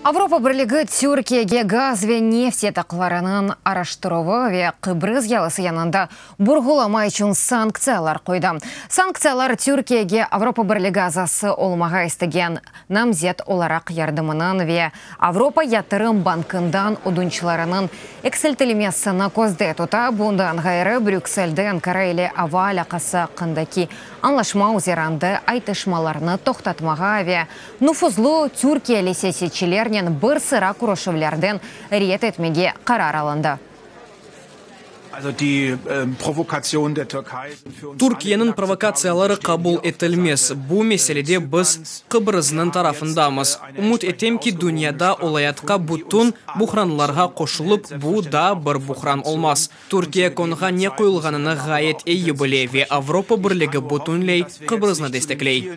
Avropa Birligi Türkiyege gaz ve neft yataqlarınıñ araştıruvı ve Qıbrız yalısı yanında burğulama içün sanktsiyalar qoydı. Sanktsiyalar Türkiyege Avropa Birligi azası olmağa istegen namzet olaraq yardımınıñ ve Avropa yatırım bankından ödünçlarınıñ eksiltilmesini közde tuta. Bundan ğayrı, Brükselde Ankara ile ava alâqası aqqındaki añlaşma üzerinde aytışmalarnı toqtatmağa ve nufuzlı türkiyeli siyasetçilernen bir sıra körüşüvlerden red etmege qarar alındı. Türkiyeniñ provokatsiyaları qabul etilmez. Bu meselede biz Qıbrıznıñ tarafındamız. Ümüt etem ki, dünyada olayatqa bütün buhranlarğa qoşulıp, bu daa bir buhran olmaz. Türkiye konğa ne qoyulğanını ğayet eyi bile ve Avropa Birligi bütünley Qıbrıznı destekley.